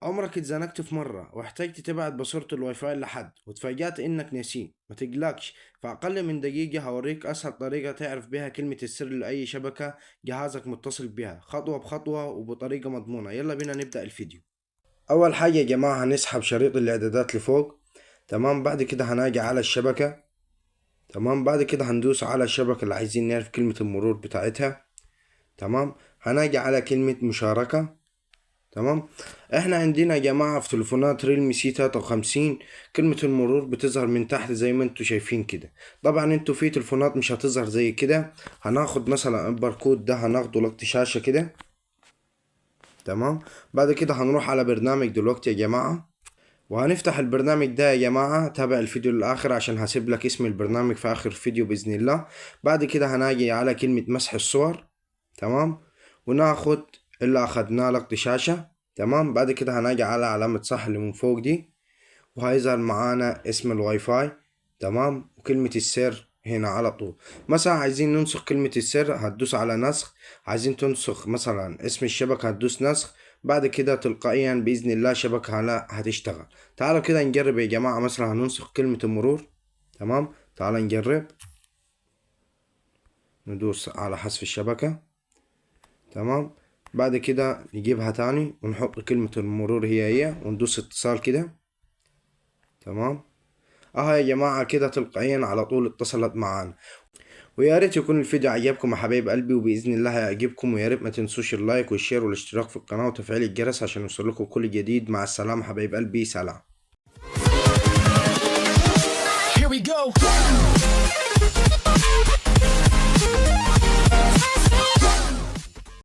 عمرك اتزنقت في مرة واحتجت تبعت password الواي فاي لحد وتفاجأت انك ناسيه؟ ما تقلقش، في اقل من دقيقة هوريك اسهل طريقة تعرف بيها كلمة السر لأي شبكة جهازك متصل بيها، خطوة بخطوة وبطريقة مضمونة. يلا بينا نبدأ الفيديو. اول حاجة يا جماعة هنسحب شريط الاعدادات لفوق، تمام. بعد كده هناجي على الشبكة، تمام. بعد كده هندوس على الشبكة اللي عايزين نعرف كلمة المرور بتاعتها، تمام. هناجي على كلمة مشاركة، تمام. احنا عندنا يا جماعة في تليفونات ريلمي سي 53 كلمة المرور بتظهر من تحت زي ما انتوا شايفين كده. طبعا انتوا في تليفونات مش هتظهر زي كده. هناخد مثلا الباركود ده، هناخده لقط شاشة كده، تمام. بعد كده هنروح على برنامج دلوقتي يا جماعة، وهنفتح البرنامج ده يا جماعة. تابع الفيديو للآخر عشان هسيب لك اسم البرنامج في آخر فيديو بإذن الله. بعد كده هناجي على كلمة مسح الصور، تمام، وناخد اللي أخدناه لقط شاشة، تمام. بعد كده هناجي على علامة صح اللي من فوق دي، وهيظهر معانا اسم الواي فاي، تمام، وكلمة السر هنا على طول. مثلا عايزين ننسخ كلمة السر هتدوس على نسخ، عايزين تنسخ مثلا اسم الشبكة هتدوس نسخ. بعد كده تلقائيا بإذن الله شبكة هتشتغل. تعالوا كده نجرب يا جماعة. مثلا هننسخ كلمة المرور، تمام. تعالوا نجرب، ندوس على حذف الشبكة، تمام. بعد كده نجيبها تاني ونحط كلمة المرور هي هي، وندوس اتصال كده، تمام. اهو يا جماعة كده تلقائيا على طول اتصلت معانا. ويا ريت يكون الفيديو عجبكم يا حبايب قلبي، وبإذن الله هيعجبكم. ويا ريت ما تنسوش ال like وال share والاشتراك في القناة وتفعيل الجرس عشان يوصلكم كل جديد. مع السلامة حبايب قلبي، سلام. Here we go.